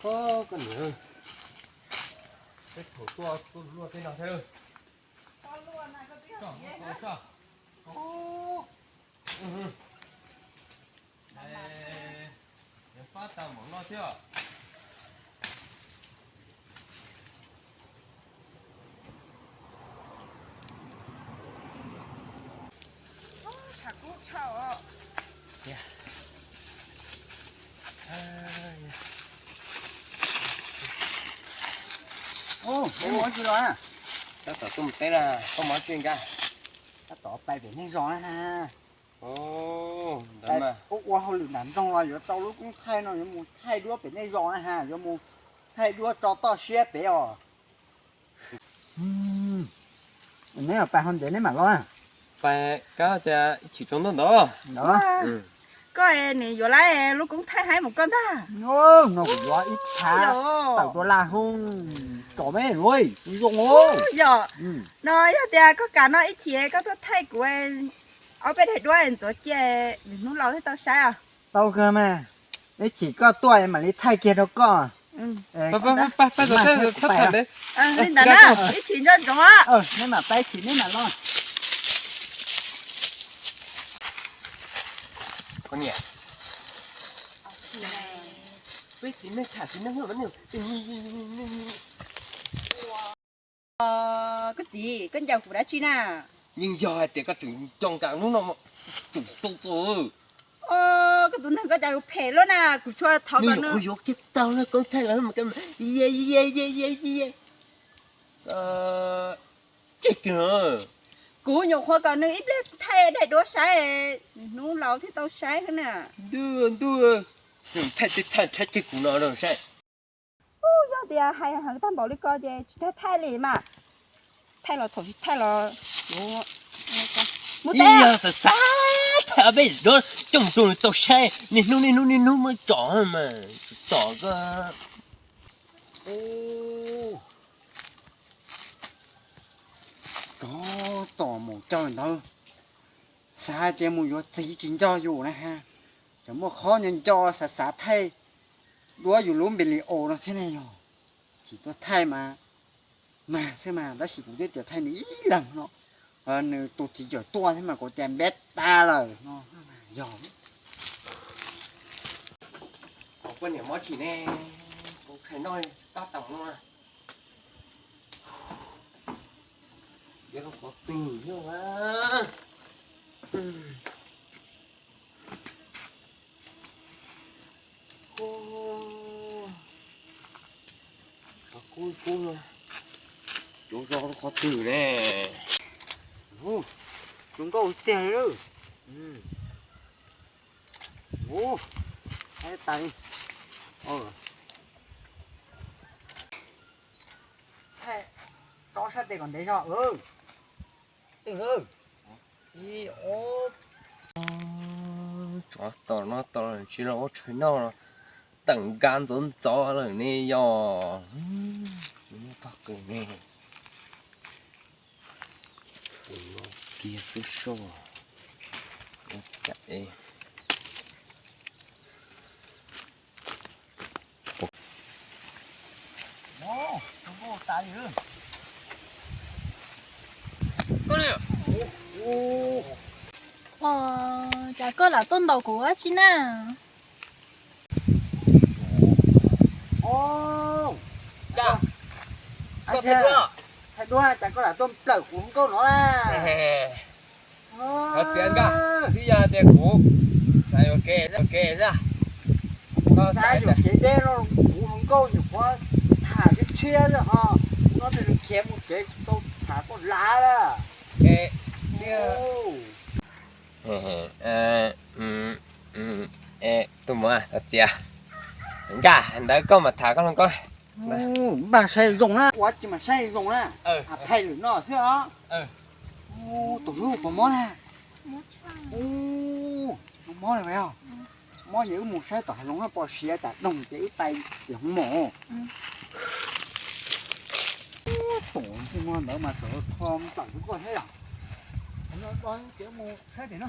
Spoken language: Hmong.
Koj niam, tej thaum tuaj tuaj luaj tej no thiab. Fab tau mov noj thiab. Ub, mov tsis los na. Tab tom tuaj mus teb na, koj mov tsis nkag. Tab tom pais pem nej zos na ha. Ua ua hauj lwm nram nroog los yuav tau lub koob thaij no yuav mus thaij duab pem nej zos na ha, yuav mus thaij duab tso toj siab pem os. Neb pais ho ntev neb mam los. Pais kab tias ib chim tsaus ntuj ntawd. Koj nim yuav lawm lub koob thaij haib mus koj ntag. No kuv yuav ib phav tawm dua laj hoob tsom me luj zoo. Yog no yog tias koj kam no ib chim koj tuaj thaij kuv ob peb daim duab ntxuav cia, nws hnub laus thiaj tau saib os. Tau kawg mas, ib chim koj tuaj mam li thaij kiag rau koj. Li ntawd na, ib chim nco ntsoov. Neb mam pais ib chim neb mam los. Koj niam, peb txiv neej tham txiv neej. Koj txiv, koj ncaws kuv dab tsi na? Yeej yog hais tias koj tseem nco nkaus hnub no tus tu tu. Koj tus neeg koj cas yuav phem luaj na, kuv tsuas thov kom nws yuav kiag tau lawm koob thaij los tseg kiag. Kuv nyuam qhuav kom nws ib pliag thaij daim duab saib, nws hnub laus thiaj tau saib xwb na. Ntuj, ntuj, thaij thaij thaij tseg kuv no saib. Yog tias hais heev tag npaum li ko ces tsis tau thaij li mas. Thaij los thaum tsis thaij los mus teb. Xav xav thaij ob peb daim duab coj mus rau nws tau saib, niaj hnub niaj hnub niaj hnub muab tsom mas tsom koj. Rov tom mus caug ntawd, xav hais tias mus yuav txiv tsis nco yus na ha, tseem muaj qhov nco nco xav xav thaij duab yus lub npe li os no thiab ne yog. Tsis tuaj thaij mas, mas xwb mas tab sis kuv twb tias thaij nws ib leeg no, nws tus txiv cawm tuaj thiab mas kuv tias npeb tas lawm no. Yog, kuv poj niam mob tsis ne, kuv khaws noj tab tom no. Qhov twg no a? Kub kub, yuav zoo qhov twg ne? Zoo nkauj tiag li. Ub, tas li. Tso sab tes kom ntev zog. Tsov tom no tom tsis los ua tshais noj los, teem nka ntxov ntxov lawm ne yog. Tog qw ne, kiag xwb soj. Cas koj lam tuaj ntaus kuv ua dab tsi na? Thaij duab, cas koj lam tuaj nplawm kuv hluas nkauj no na? Thov txim nkauj, twb yog tias kuv xav yuam kev, yuam kev xwb. Xav yuam kev deb no, kuv hluas nkauj nyuam qhuav tham tshiab tshiab xwb ho, no nws khiav mus tsev tau tham koj lav lawm. Tus muam, thov txim. Nkauj, ntawd koj mam tham koj hluas nkauj. Npaj saib zoo na, ua tsis mas saib zoo na. Thaij lwm no xwb os. Tus hlub puas mob na? Mob li os. Mob ces wb mus saib tom hav zoov pom siav tas doog ces wb pais tim hoob mom. Tus ntawd mas txawm kho nplawm xwb koj thiab yom. Ces mus saib pem no.